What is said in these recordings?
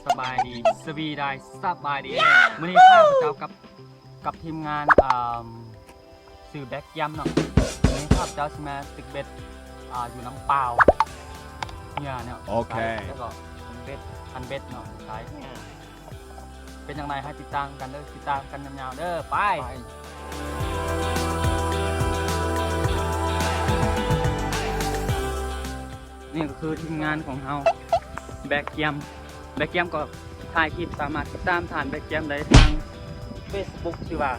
ສະບາຍດີ ສະບາຍດີ ສະບາຍດີ. ມື້ນີ້ຂ້າພະເຈົ້າກັບ ກັບທີມງານ ອ່າ ຊື່ແບັກຢາມເນາະ. ມື້ນີ້ຂ້າພະເຈົ້າຊິມາຕຶກເບັດ ອ່າ ຢູ່ນ້ຳປາວ ເຫຍື່ອເນາະ. ໂອເຄ ແລ້ວກໍເບັດ ຄັນເບັດເນາະ ໃສ່ເຫຍື່ອ. ເປັນຈັ່ງໃດ ໃຫ້ຕິດຕາມກັນເດີ ຕິດຕາມກັນຍາວໆເດີ. ໄປ ໄປ. ນີ້ກໍຄືທີມງານຂອງເຮົາ ແບັກຢາມ ແບັກຢາມກໍຖ່າຍຄລິບ. ສາມາດຕິດຕາມທ່ານແບັກຢາມໄດ້ທາງເຟສບຸກ ຊື່ວ່າ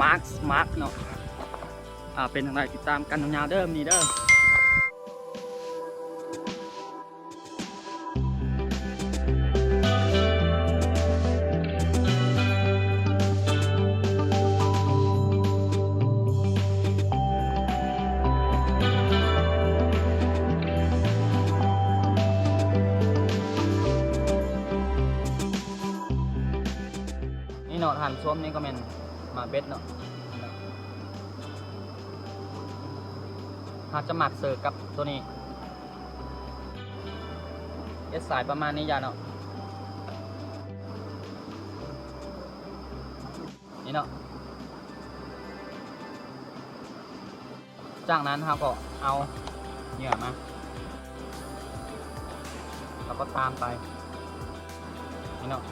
Mark Mark ເນາະ. ອ່າ ເປັນຈັ່ງໃດ ຕິດຕາມກັນຍາວໆເດີ ມື້ນີ້ເດີ. ນີ້ເນາະ ທ່ານຜູ້ຊົມ ນີ້ກໍແມ່ນໝາກເບັດເນາະ. ເຮົາຈະໝັກເສີກັບໂຕນີ້ ເຮັດສາຍປະມານນີ້ຢ່າເນາະ. ນີ້ເນາະ. ຈາກນັ້ນເຮົາກໍເອົາເຫຍື່ອມາ ແລ້ວກໍຕາມໄປ ນີ້ເນາະ.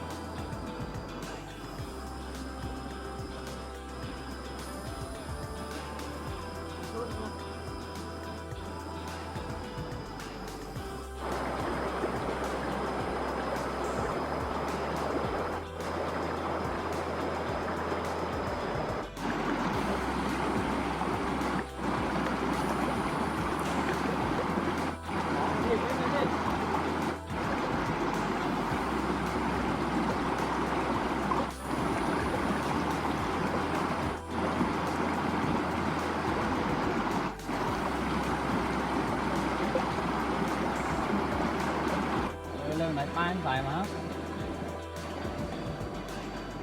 ເລີ່ມໄດ້ປ້າຍສາຍມາ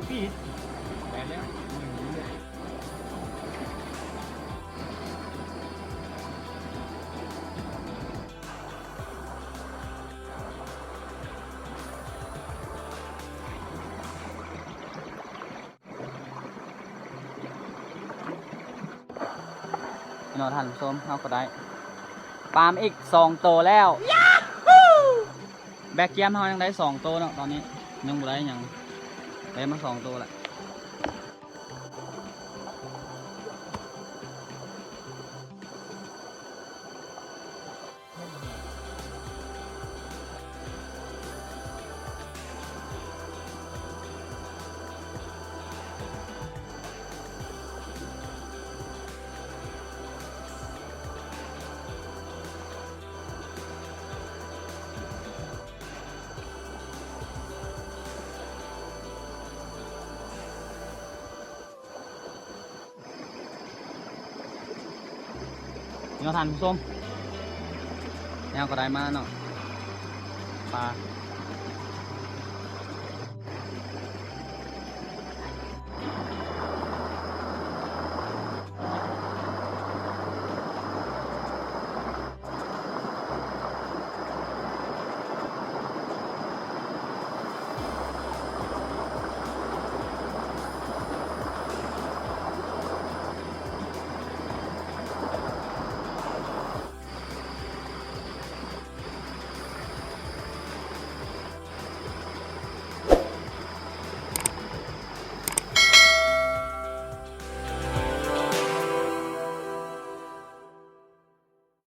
ປີດ ໄປແລ້ວ. ພີ່ນ້ອງທ່ານຜູ້ຊົມ ເຮົາກໍໄດ້ປາມາອີກສອງໂຕແລ້ວ. ແບັກຢາມເຮົາຍັງໄດ້ສອງໂຕເນາະ ຕອນນີ້ຍັງບໍ່ໄດ້ຫຍັງ ໄດ້ມາສອງໂຕແລ້ວ. ນີ້ເນາະທ່ານຜູ້ຊົມ ແນວກໍໄດ້ມາເນາະ ປາ